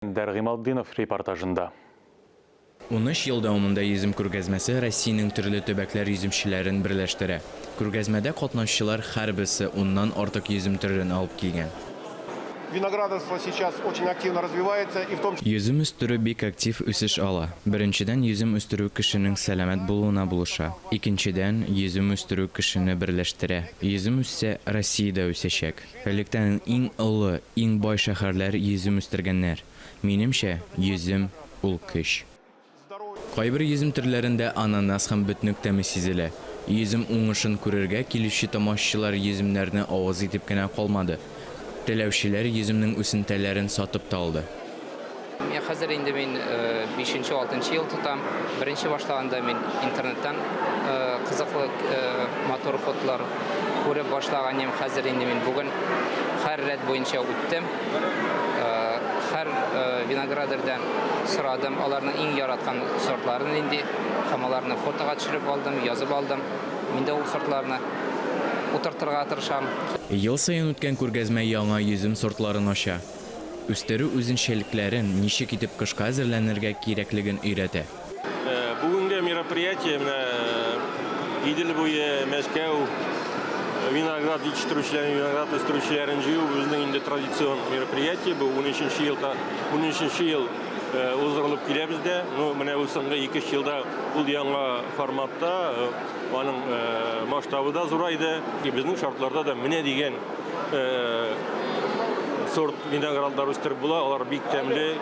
Искәндәр Гыймалтдинов репортажында. Унөч ел дәвамында йөзем күргәзмәсе Россиянең төрле төбәкләр йөземчеләрен берләштерә. Күргәзмәдә катнашучылар һәрберсе уннан артык йөзем төрен алып килгән. Виноградарство сейчас очень активно развивается и в том. Йөзем үстерү бик актив үсеш ала. Беренчедән, йөзем үстерү кешенең сәламәт булуына булыша. Икенчедән, йөзем үстерү кешене берләштерә. Йөзем үссә, Россия дә үсәчәк. Электән иң олы, иң бай шәһәрләр йөзем үстергәннәр. Минемчә, йөзем, ул көч. Кайбер йөзем төрләрендә ананас һәм бөтнек тәме сизелә. Йөзем уңышын күрергә килүче тамашачылар йөземнәрне авыз итеп кенә калмады. Теләүчеләр йөземнең үсентәләрен сатып та алды. Менә хәзер инде мин бишенче, алтынчы ел тотам. Беренче башлаганда мин интернеттан кызыклы матур фотолар күреп башлаган идем. Хәзер инде мин бүген һәр рәт буенча үттем. Һәр виноградарьдан сорадым, аларның иң яраткан сортлары нинди, һәм аларны фотога төшереп алдым, язып алдым. Мин дә ул сортларны утыртырга тырышам. Ел саен үткән күргәзмә яңа йөзем сортларын ача. Үстерү үзенчәлекләрен, ничек итеп кышка әзерләнергә кирәклеген өйрәтә. Бүгенге мероприятие менә Идел буе, Мәскәү виноград җитештерүчеләрен, виноград үстерүчеләрен җыю безнең инде традицион мероприятие. Бу унөченче ел, унөченче ел уздырылып килә бездә. Ну, менә бу соңгы ике-өч елда ул яңа форматта, аның масштабы да зурайды. Безнең шартларда да менә дигән Сорт виноградлар үстереп була, алар бик тәмле,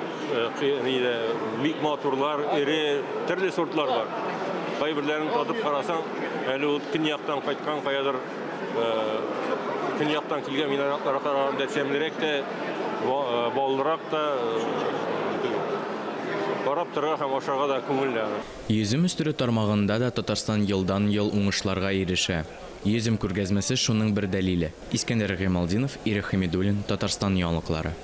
бик матурлар, эре, төрле сортлар бар. Кайберләрен татып карасаң, әле ул көньяктан кайткан каядыр көньяктан килгән виноградларга караганда тәмлерәк тә, баллырак та. Карап торырга һәм ашарга да күңелле аны. Йөзем үстерү тармагында да Татарстан елдан-ел уңышларга ирешә. Йөзем күргәзмәсе шуның бер дәлиле. Искәндәр Гыймалтдинов, Ирек Хәмидуллин, Татарстан яңалыклары.